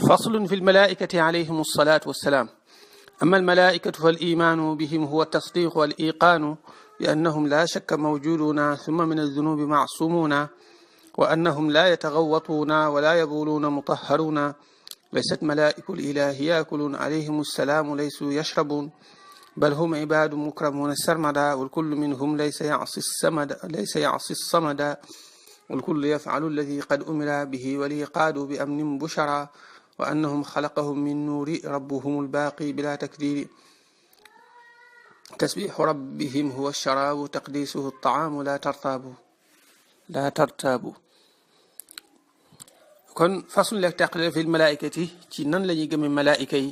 فصل في الملائكة عليهم الصلاة والسلام. أما الملائكة فالإيمان بهم هو التصديق والإيقان بأنهم لا شك موجودون ثم من الذنوب معصومون وأنهم لا يتغوطون ولا يبولون مطهرون. ليست ملائكة الإله يأكلون عليهم السلام ليسوا يشربون بل هم عباد مكرمون السرمدا والكل منهم ليس يعصي الصمد والكل يفعل الذي قد أمر به وليقاد بأمن بشرا وأنهم خلقهم من نور ربهم الباقي بلا تكدير. تسبيح ربهم هو الشراب تقديسه الطعام لا ترتاب. kon façon lek taqale fil malaikati ci nan lañuy gëme malaika yi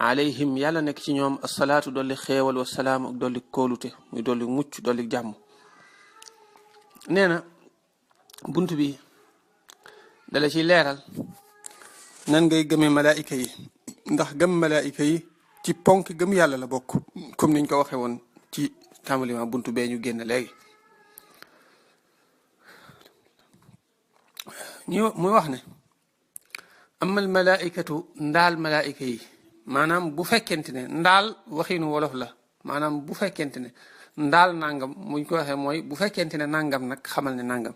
alayhim yàlla nekk ci ñoom asalaatu dolli xeewal wa salaam ak dolli kóolute muy dolli mucc dolli jàmm. nee na bunt bi dala ci leeral nan ngay gëme malaika yi ndax gëm malaika yi ci ponk gëm yàlla la bokk comme niñ ko waxe woon ci tàmbalima buntu bee ñu génn léegi. muy wax ne amal malaikatu ndaal malaika yi maanaam bu fekkente ne ndaal waxinu wolof la maanaam bu fekkente ne ndaal nangam muñ ko waxee mooy bu fekkente ne nangam nag xamal ne nangam.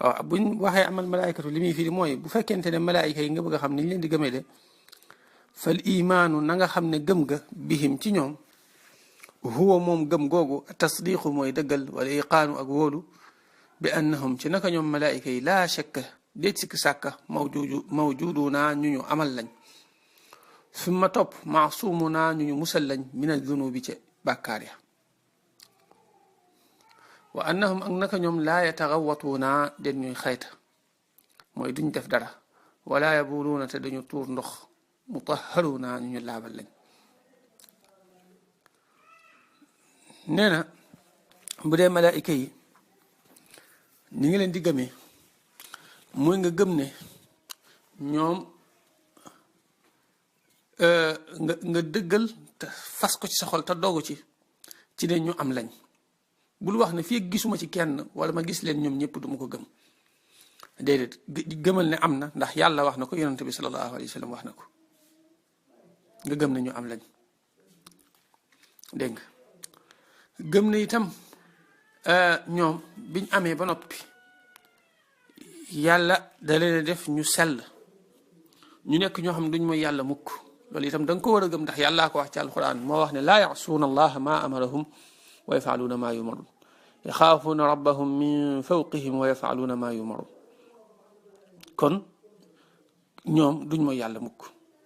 waaw buñ waxee amal malaikatu li muy firi mooy bu fekkente ne malaika yi nga bëgg a xam ni ñu leen di gëmee de fal imaanu na nga xam ne gëm ga bihim ci ñoom huwa moom gëm googu tasdiqu mooy dëggal wala iqaanu ak wóolu bi annahum ci naka ñoom malaika yi laa shakka déet sikk sàkka mawjuduna ñu ñu amal lañ summa topp maasumuna ñu musal lañ min al dunubi ci bàkkaar ya wa annahum ak naka ñoom laa yataxawatuuna den ñuy xayta mooy duñ def dara wala yabuluuna te dañu tuur ndox mutahharuna ñu laabal lañ. nee na bu dee malaayika yi ni ngi leen di gëmee mooy nga gëm ne ñoom nga dëggal te fas ko ci sa xol te doogu ci ne ñu am lañ. bul wax ne fii gisuma ci kenn wala ma gis leen ñoom ñëpp duma ko gëm déedéet gëmal ne am na ndax yàlla wax na ko yonente bi sallallahu alayhi wa sallam wax na ko nga gëm ne ñu am lañ. dégg nga gëm ne itam ñoom biñ amee ba noppi yàlla da leen def ñu sell ñu nekk ñoo xam ne duñ mooy yàlla mukk loolu itam da nga ko war a gëm ndax yàllaa ko wax ci alquran moo wax ne laa ya'suuna allaha ma amarahum wa yafaluuna ma yumarun yaxaafuuna rabbahum min fawqihim wa yafaluuna ma yumarun. kon ñoom duñ mooy yàlla mukk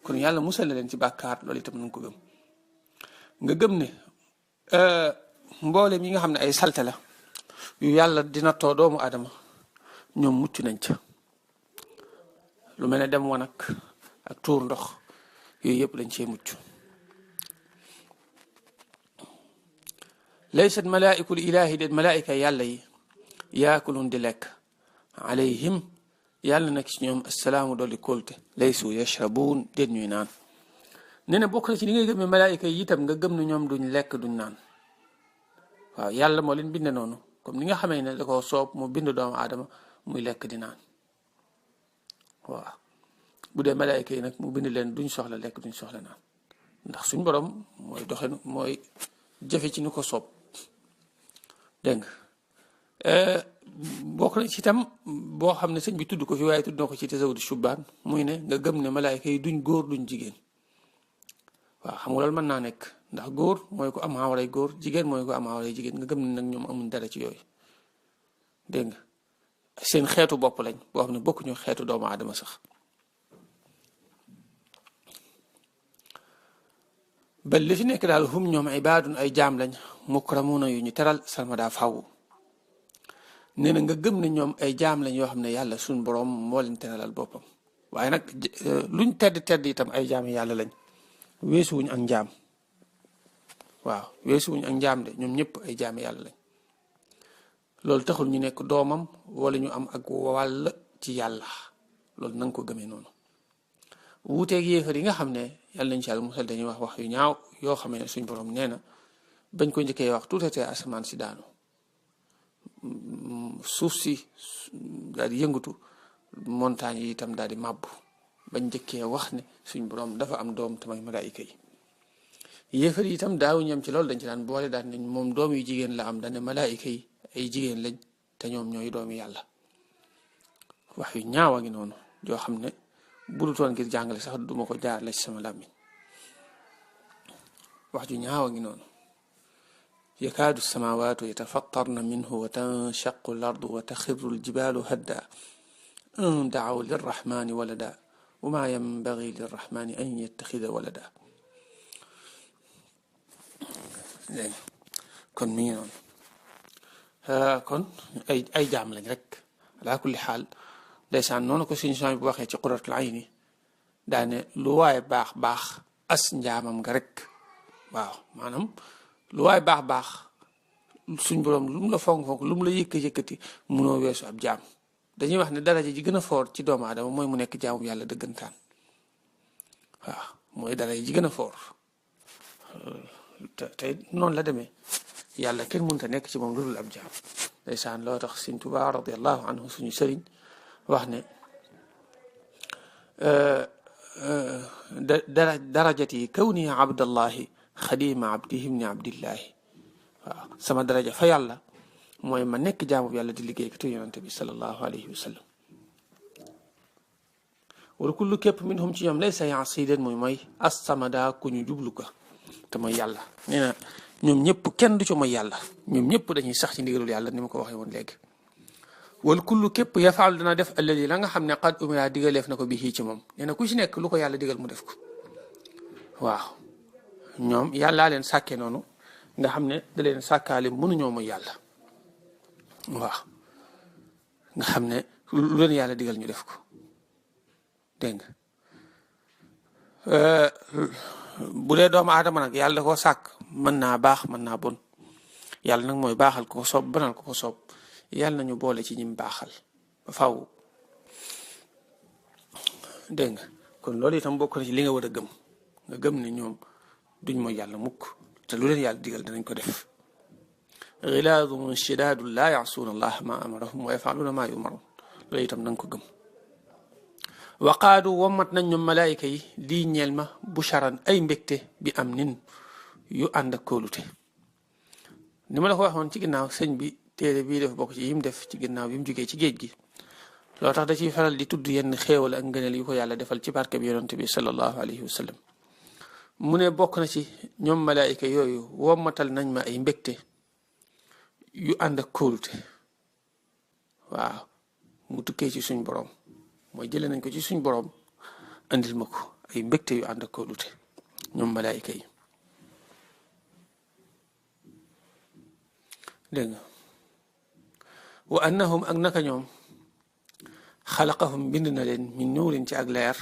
kon yàlla musal leen ci bàkkaar loolu itam na nga ko gëm. nga gëm ne mboolem yi nga xam ne ay salte la yu yàlla dina too doomu adama ñoom mucc nañ ca lu mel ne dem wanag ak tuur ndox yooyu yëpp lañ cee mucc. laysat malaa'ikul ilaahi de malaa'ika yàlla yi yaakulun di lekk alayhim yàlla nag ci ñoom assalaamu dolli kóolte laysu yashrabuun déet ñuy naan. nee na bokk na ci li ngay gëmee malaa'ika yi itam nga gëm ne ñoom duñ lekk duñ naan. waaw yàlla moo leen binde noonu comme ni nga xamee ne da ko soob mu bind doomu aadama muy lekk di naan. waaw bu dee malaayika yi nag mu bind leen duñ soxla lekk duñ soxla naan ndax suñ borom mooy doxe mooy jëfe ci ni ko soob. dégg nga bokk na ci itam boo xam ne sëñ bi tudd ko fi waaye tudd na ko ci tasawudu shubaan muy ne nga gëm ne malaayika yi duñ góor duñ jigéen. waaw xam nga loolu mën naa nekk ndax góor mooy ko am awray góor jigéen mooy ko am awray jigéen nga gëm ne nag ñoom amuñ dara ci yooyu. dégg nga seen xeetu bopp lañ boo xam ne bokkuñu xeetu doomu aadama sax. ba li fi nekk daal hum ñoom ibaadun ay jaam lañ mukramuuna yu ñu teral sarmada faw. nee na nga gëm ne ñoom ay jaam lañ yoo xam ne yàlla suñ borom moo leen teralal boppam waaye nag luñ tedd itam ay jaam yàlla lañ weesuwuñ ak njaam. waaw weesuwuñ ak njaam de ñoom ñëpp ay jaam yàlla lañ. loolu taxul ñu nekk doomam wala ñu am ak wàll ci yàlla loolu na nga ko gëmee noonu. wuuteeg yéefar yi nga xam ne yàlla nañ ci yàlla musal dañuy wax yu ñaaw yoo xam ne suñ borom nee na bañ ko njëkkee wax tuutatee asamaan si daanu suuf si daal di yëngatu montagne yi itam daal di màbbu bañ njëkkee wax ne suñ borom dafa am doom te mooy malaayika yi. yéefar yi itam daawu ñoom ci loolu dañ ci daan boole daan nañ moom doom yu jigéen la am dane malaayika yi ay jigéen lañ te ñoom ñooy doomi yàlla. wax yu ñaawa ngi noonu joo xam ne budutoon ngir jàngale sax duma ko jaarale ci sama làmmiñ. wax ju ñaawa ngi noonu. yakaadu samaawaatu yatafattarna minhu wa tanshaqu l ardu wa taxirru l jibaalu hadda an daaw lirrahmani walada wa ma yanbagi lirrahmani an yattaxida walada. kon mi ngi noonu kon ay jaam lañ rek ala kulli xaal. ndeysaan noonu ko suñu son bu waxee ci quratul ayni daane lu waaye baax baax as njaamam nga rek. waaw maanaam lu waaye baax baax suñ borom lu mu la fonk fonk lu mu la yëkkati munoo weesu ab jaam. dañuy wax ne daraja ji gën a foor ci doomu aadama mooy mu nekk jaamu yàlla dëggantaan. waaw mooy daraja ji gën a foor te noonu la demee yàlla kenn mënta nekk ci moom lu dul ab jaam. ndeysaan loo tax Sëñ Tuubaa radiyallahu anhu suñu sëriñ wax ne darajati kawni abdallahi xadima abdihi ibni abdillahi. waaw sama daraja fa yàlla mooy ma nekk jaamu yàlla di liggéeykatu yonante bi sallallahu alayhi wa sallam. wala kullu képp minhum ci ñoom laysa yaasidan mooy assamada ku ñu jublu ko te mooy yàlla. nee na ñoom ñëpp kenn du ci mooy yàlla ñoom ñëpp dañuy sax ci ndigalul yàlla ni ma ko waxee woon léegi. wal kullu képp yafaal dana def alladi la nga xam ne qad umira digaleef na ko bi ci moom. nee na ku ci nekk lu ko yàlla digal mu def ko. waaw ñoom yàllaa leen sàkkee noonu nga xam ne da leen sàkkaale mënuñoo mooy yàlla. waaw nga xam ne lu leen yàlla digal ñu def ko dégg nga. bu dee doomu aadama nag yàlla da koo sàkk mën naa baax mën naa bon yàlla nag mooy baaxal ko soob banal ko soob. yàlla nañu boole ci ñim baaxal ba faw dégg nga. kon loolu itam bokk na ci li nga war a gëm nga gëm ne ñoom duñ mooy yàlla mukk te lu leen yàlla digal danañ ko def. gilaadun shidaadun laa yaasuuna allah ma amarahum wa yafaluuna maa yumaroon loolu itam na nga ko gëm. waqaadu wommat nañ ñoom malaayika yi lii ñeel ma busharan ay mbégte bi am nin yu ànd ak kóolute. ni ma la ko waxoon ci ginnaaw sëñ bi téere bii def bokk ci yim def ci ginnaaw bi mu jógee ci géej gi loo tax da ciy faral di tudd yenn xéewal ak ngëneel yu ko yàlla defal ci barke bi yonante bi sallallahu alayhi wa sallam. mu ne bokk na ci ñoom malaayika yooyu wommatal nañ ma ay mbégte yu ànd ak kóolute. waaw mu tukkee ci suñ borom mooy jëlee nañ ko ci suñ borom andil ma ko ay mbégte yu ànd ak kóolute ñoom malaayika yi dégg nga. wa annahum ak naka ñoom xalaqahum bind na leen min nuurin ci ak leer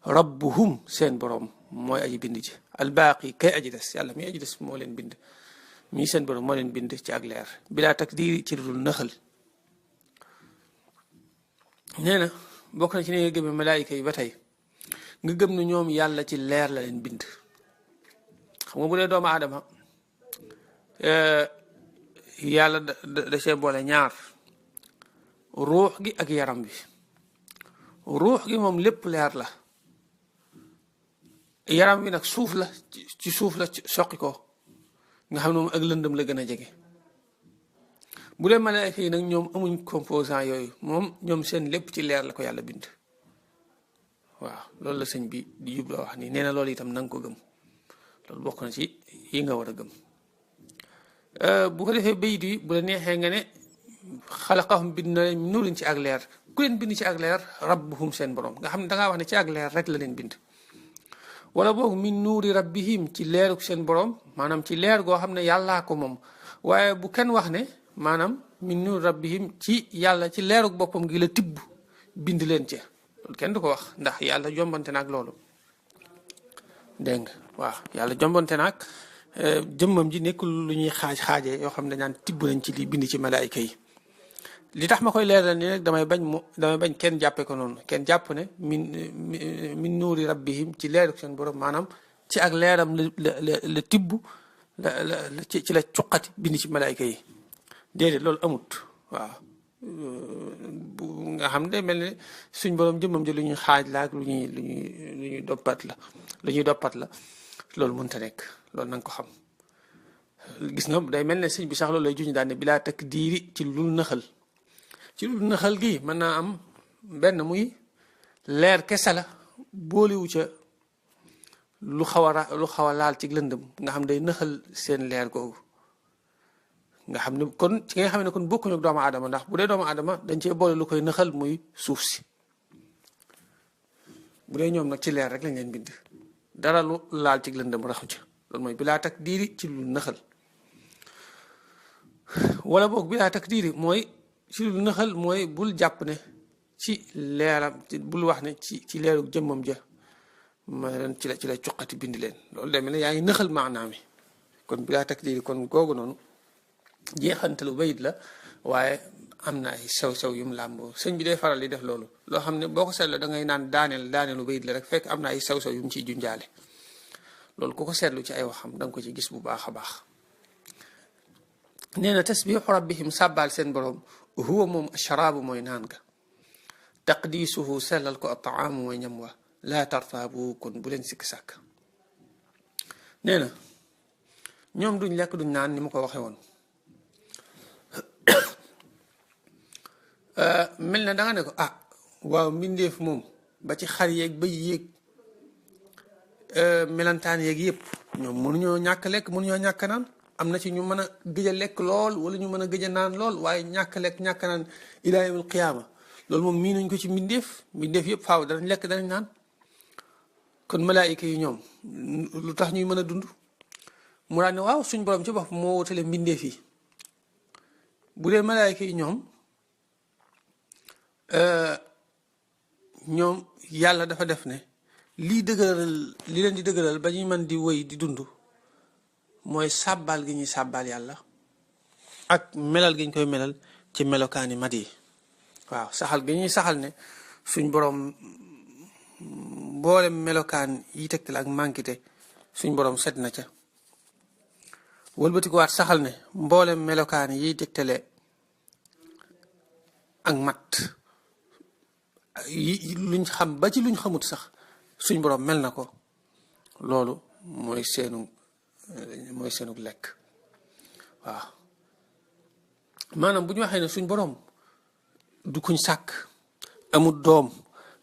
rabbuhum seen borom mooy aji bind ji albaaqi kay aji des yàlla mi aji des moo leen bind mii seen borom moo leen bind ci ak leer bilaa takdiiri ci dul nëxal. nee na bokk na ci ne nga gëmee malaayika yi ba tey nga gëm ne ñoom yàlla ci leer la leen bind. xam nga bu dee doomu aadama yàlla da see boole ñaar ruux gi ak yaram bi. ruux gi moom lépp leer la yaram bi nag suuf la ci suuf la soqi ko nga xam ne moom ak lëndëm la gën a jege. bu dee malaayka yi nag ñoom amuñ composant yooyu moom ñoom seen lépp ci leer la ko yàlla bind. waaw loolu la sëñ bi di jubloo wax nii nee na loolu itam na nga ko gëm loolu bokk na ci yi nga war a gëm. bu ko defee bayit yi bu la neexee nga ne xalaqahum bind na leen nuurin ci ak leer ku leen bind ci ak leer rabbuhum seen borom nga xam ne dangaa wax ne ci ak leer rek la leen bind. wala boog min nuuri rabbihim ci leeruk seen borom maanaam ci leer goo xam ne yàllaa ko moom waaye bu kenn wax ne maanaam min nuuri rabbihim ci yàlla ci leeruk boppam gi la tibb bind leen ci loolu kenn du ko wax ndax yàlla jombante naag loolu dégg nga waaw yàlla jombante naag jëmmam ji nekkul lu ñuy xaajee yoo xam ne dañaan tibb nañ ci lii bind ci malaayika yi. li tax ma koy leeral nii nag damay bañ kenn jàppe ko noonu kenn jàpp ne min nuuri rabbihim ci leeruk seen borom maanaam ci ak leeram la tibb ci la cuqati bind ci malaayika yi déedéet loolu amut waaw nga xam ne mel ne suñ borom jëmmam ji lu ñuy xaaj la ak lu ñuy doppat la loolu mënta nekk loolu na nga ko xam. gis nga day mel ne sëñ bi sax loolu lay juñ daan ne bilaa takk diiri ci lu nëxal gi mën naa am benn muy leer kese la booliwu ca lu xaw a laal ci lëndëm nga xam day nëxal seen leer googu nga xam ne kon ci nga xam ne kon bokkuñu ak doomu aadama ndax bu dee doomu aadama dañ cee boole lu koy nëxal muy suuf si bu dee ñoom nag ci leer rek lañ leen bind dara lu laal ci lëndëm raxu ca loolu mooy bilaa takk diiri ci lu nëxal wala boog bilaa takk diiri mooy ci lu nëxal mooy bul jàpp ne ci leeram bul wax ne ci leeru jëmmam ja ma leen ci la cuqati bind leen loolu demee ne yaa ngi nëxal maanaam mi kon bilaa takk diiri kon googu noonu jeexantalu bayit la waaye am na ay sew-sew yu mu làmboo sëñ bi day faral di def loolu loo xam ne boo ko seetloo da ngay naan daaneelu bayit la rek fekk am na ay sew-sew yu mu ciy junjaale loolu ku ko seetlu ci ay waxam da nga ko ci gis bu baax a baax. nee na tasbiixu rabbihim sàbbaal seen borom huwa moom asharaabu mooy naan ga taqdiisuhu sellal ko ataamu mooy ñam wa laa tartaabu kon bu leen sikk sàkk. nee na ñoom duñ lekk duñ naan ni ma ko waxee woon mel na da nga ne ko waaw mbindeef moom ba ci xar yeeg bëy yeeg melantaan yeeg yëpp ñoom mënuñoo ñàkk lekk mënuñoo ñàkk naan am na ci ñu mën a gëj a lekk lool wala ñu mën a gëj a naan lool waaye ñàkk lekk ñàkk naan ilaa yawmil qiyaama loolu moom miinuñ ko ci mbindeef yëpp faaw danañ lekk danañ naan kon malaayika yi ñoom lu tax ñuy mën a dund mu daal ne waaw suñ borom ci bopp moo wutale mbindeef yi bu dee malaayika yi ñoom yàlla dafa def ne li leen di dëgëral ba ñuy mën di wëy di dund mooy sàbbaal gi ñuy sàbbaal yàlla ak melal gi ñu koy melal ci melokaani mat yi waaw saxal gi ñuy saxal ne suñ borom mboolem melokaan yi tegtal ak mànkite suñ borom set na ca wëlbati ko waat saxal ne mboolem melokaan yiy tegtale ak mat luñ xam ba ci luñ xamut sax suñ borom mel na ko loolu mooy seenu lekk waaw maanaam bu ñu waxee ne suñ borom du kuñ sàkk amut doom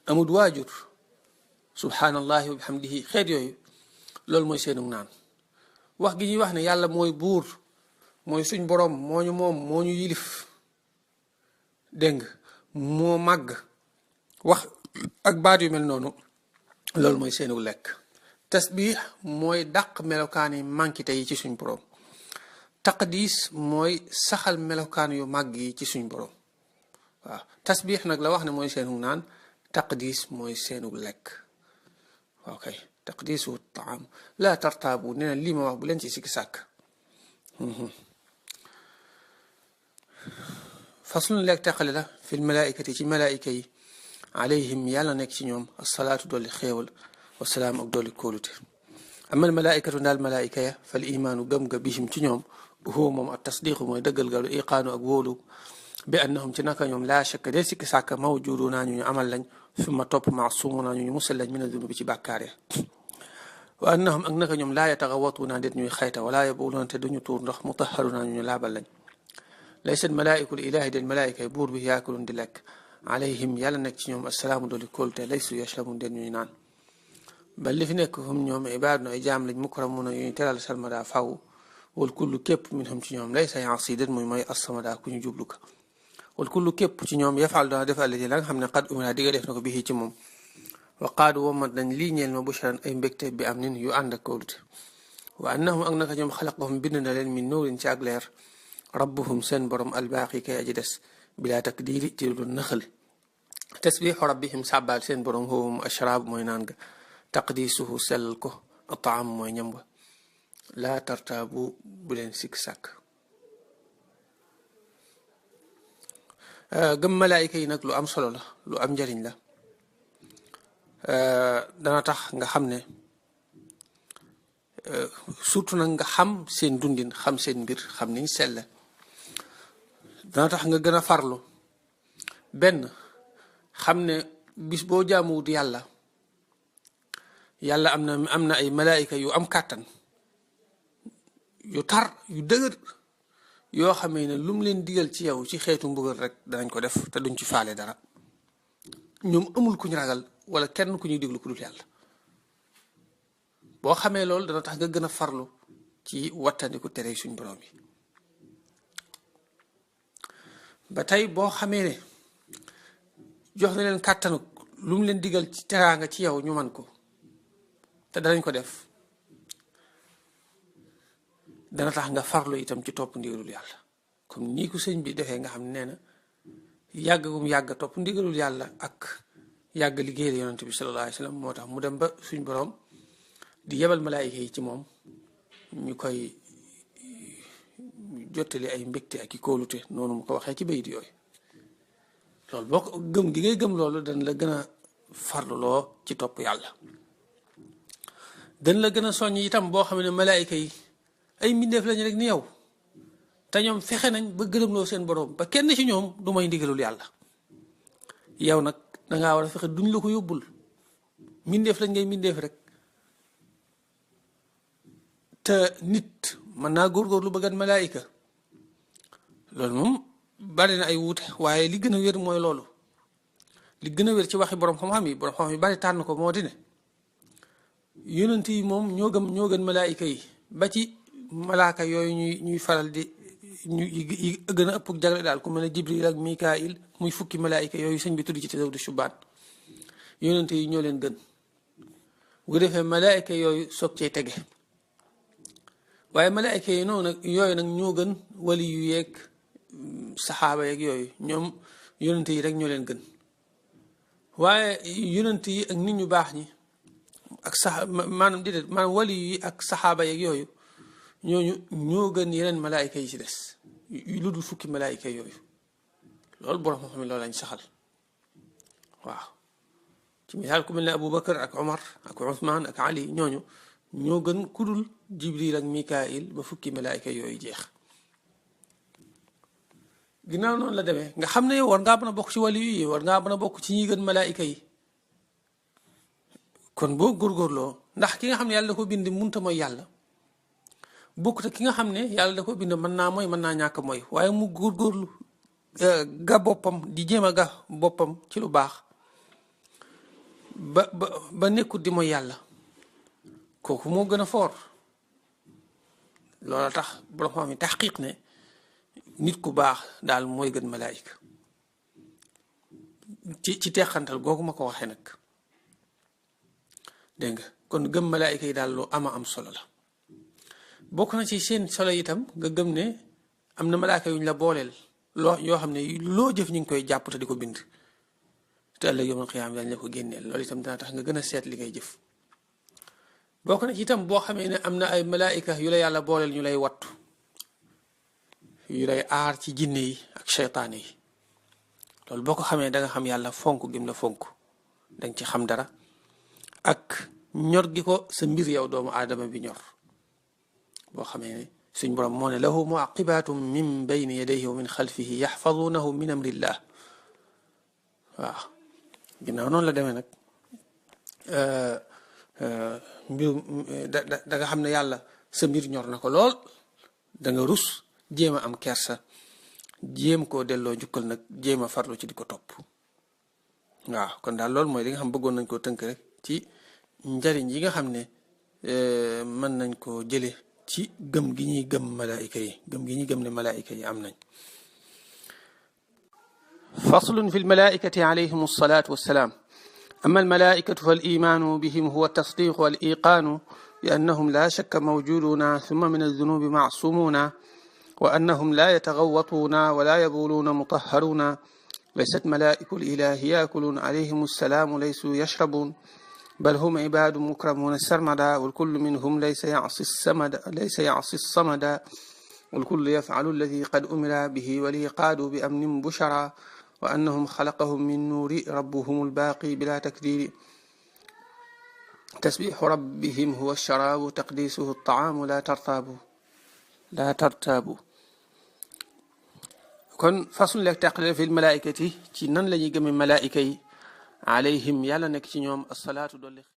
amut waajur subhanallahi wa bihamdihi xeet yooyu loolu mooy seenu naan wax gi ñuy wax ne yàlla mooy buur mooy suñ borom moo ñu moom moo ñu yilif dégg nga moo màgg wax ak baat yu mel noonu loolu mooy seenu lekk tasbix mooy dàq melokaan yi mànkite yi ci suñ borom taqdis mooy saxal melokaan yu màgg yi ci suñ borom waaw tasbix nag la wax ne mooy seenu naan taqdis mooy seenu lekk waaw kay taqdisu taam laa tartaabu nee na lii ma wax bu leen ci sikki sàkk faslun leeg teqale la fi lmalaaikati ci malaayika yi alayhim yàlla nekk ci ñoom asalaatu dolli xéewal wasalaam ak dolli kóolute amal malaaikatu ndaal malaayika ya fal imaanu gëm ga bihim ci ñoom huwa moom ak tasdiqu mooy dëggal galu iqaanu ak wóolu bi annahum ci naka ñoom laa shakka dee sikki sàkk mawjudu naa ñu amal lañ summa topp maasumu naa ñu musal lañ mina dunubi ci bàkkaar ya wa annahum ak naka ñoom laa yataxawatu naa det ñuy xayta wala yabuluuna te duñu tuur ndox mutaharu naa ñu laabal lañ laysa malaa'ikul ilaahi del malaayika buur bi yaakulun di lekk alayhim yàlla nekk ci ñoom assalaamu dolli kóolute laysu yashrabun den ñuy naan ba li fi nekk hum ñoom ibaaduna ay jaam lañ mukramuna yu ñu teral salmada faw wal kullu képp min hum ci ñoom laysa yaasi den muy mooy assamada ku ñu jublu ka wal kullu képp ci ñoom yafal dana def allati la nga xam ne xad umira digga def na ko bii ci moom wa qaadu womat dañ lii ñeel ma bushran ay mbégte bi am nin yu ànd ak kóolute wa annahum ak naka ñoom xalaqahum bind na leen min nuurin ci ak leer rabbuhum seen borom albaaqi kay aji des bilaa takdiiri ci lu nëxal tasbiixu rabbihim sàbbaal seen borom huwum ashraab mooy naan ga taqdiisuhu sellal ko ataam mooy ñam wa laa tartaabu bu leen sikk sàkk gëm malaayika yi nag lu am solo la lu am njariñ la dana tax nga xam ne surtout nag nga xam seen dundin xam seen mbir xam niñ selle dana tax nga gën a farlu benn xam ne bis boo jaamuwut yàlla am na ay malaayika yu am kàttan yu tar yu dëgër yoo xamee ne lu mu leen digal ci yow ci xeetu mbugal rek danañ ko def te duñ ci faale dara. ñoom amul ku ñu ragal wala kenn ku ñuy déglu ku dul yàlla. boo xamee loolu dana tax nga gën a farlu ci wattandiku tere suñ borom yi. ba tey boo xamee ne jox na leen kàttanu lu mu leen digal ci teraanga ci yow ñu man ko te danañ ko def dana tax nga farlu itam ci topp ndigalul yàlla comme nii ko sëñ bi defee nga xam ne nee na yàgg gum yàgg topp ndigalul yàlla ak yàgg liggéeyal yonent bi sallallahu alayhi wa sallam moo tax mu dem ba suñ borom di yebal malaayika yi ci moom ñu koy jottali ay mbégte ak i kóolute noonu mu ko waxee ci bayit yooyu. loolu boo ko gëm gi ngay gëm loolu dañ la gën a farluloo ci topp yàlla. dañ la gën a soññ itam boo xam ne malaayika yi ay mbindeef lañu rek ni yow te ñoom fexe nañ ba gërëmloo seen borom ba kenn ci ñoom du may ndigalul yàlla. yow nag dangaa war a fexe duñ la ko yóbbul mbindeef lañ ngay mbindeef rek. te nit mën naa góorgóorlu ba gën malaayika loolu moom bari na ay wuute waaye li gën a wér mooy loolu. li gën a wér ci waxi borom xam-xam yi bari tànn ko moo di ne yonent yi moom ñoo gën malaayika yi ba ci malaaka yooyu ñuy faral di ñu gën a ëpp jagle daal ku mel ne Jibril ak Mikaayil muy fukki malaayika yooyu sëñ bi tudd ci Tazawudu Shubaan yonent yi ñoo leen gën bu defee malaayika yooyu soog cee tege. waaye malaayika yi noonu nag yooyu nag ñoo gën wali yu yeeg saxaaba yeeg yooyu ñoom yonent yi rek ñoo leen gën waaye yonent yi ak nit ñu baax ñi ak maanaam wali yi ak saxaaba yeeg yooyu ñooñu ñoo gën yeneen malaayika yi ci des lu dul fukki malaayika yooyu loolu borom xam ne loolu lañ saxal. waaw ci misaal ku mel ne Aboubacar ak Omar ak Ousmane ak Ali ñooñu ñoo gën kudul Jibril ak Mikaayil ba fukki malaayika yooyu jeex. ginnaaw noonu la demee nga xam ne yow war ngaa mën a bokk ci wali yi war ngaa mën a bokk ci ñi gën malaayika yi kon boo góorgóorloo ndax ki nga xam ne yàlla da ko bind munta mooy yàlla bokkut ak ki nga xam ne yàlla da ko bind mën naa mooy mën naa ñàkk mooy waaye mu góorgóorlu ga boppam di jéem a ga boppam ci lu baax ba nekkut di mooy yàlla kooku moo gën a foor. loola tax borom xam ne taxqiq ne nit ku baax daal mooy gën malaayika ci teqantal googu ma ko waxee nag dégg nga kon gëm malaayika yi daal lu am solo la. bokk na ci seen solo itam nga gëm ne am na malaayika yuñ la booleel yoo xam ne loo jëf ñu ngi koy jàpp te di ko bind te ëllëg yawmal qiyaama dañ la ko génneel loolu itam dana tax nga gën a seet li ngay jëf. bokk na ci itam boo xamee ne am na ay malaayika yu la yàlla booleel ñu lay wattu yu lay aar ci jinne yi ak seytaane yi loolu boo ko xamee da nga xam yàlla fonk gim la fonk danga ci xam dara ak ñor gi ko sa mbir yow doomu aadama bi ñor boo xamee ne suñ borom moo ne lahu muaqibatum min bayni yadayhi wa min xalfihi yaxfadunahu min amrillah. waaw ginnaaw noonu la demee nag mbir da nga xam ne yàlla sa mbir ñor na ko lool da nga rus jéem a am kersa jéem koo delloo njukkal nag jéem a farlu ci di ko topp. waaw kon daal loolu mooy li nga xam bëggoon nañ koo tënk rek ci njariñ yi nga xam ne mën nañ koo jële ci gëm gi ñuy gëm malaayika yi gëm gi ñuy gëm ne malaayika yi am nañ. faslun fi lmalaikati alayhim alsalatu wassalaam. أما الملائكة فالإيمان بهم هو التصديق والإيقان بأنهم لا شك موجودون ثم من الذنوب معصومون وأنهم لا يتغوطون ولا يبولون مطهرون ليست ملائكة الإله يأكلون عليهم السلام ليسوا يشربون بل هم عباد مكرمون سرمدا والكل منهم ليس يعصي الصمد والكل يفعل الذي قد أمر به وليقاد بأمن بشرا وأنهم خلقهم من نور ربهم الباقي بلا تكدير تسبيح ربهم هو الشراب تقديسه الطعام لا ترتاب kon façon leeg teqale fil malaikati ci nan la ñuy gëme malaayika yi alayhim yàlla nekk ci ñoom asalaatu dolli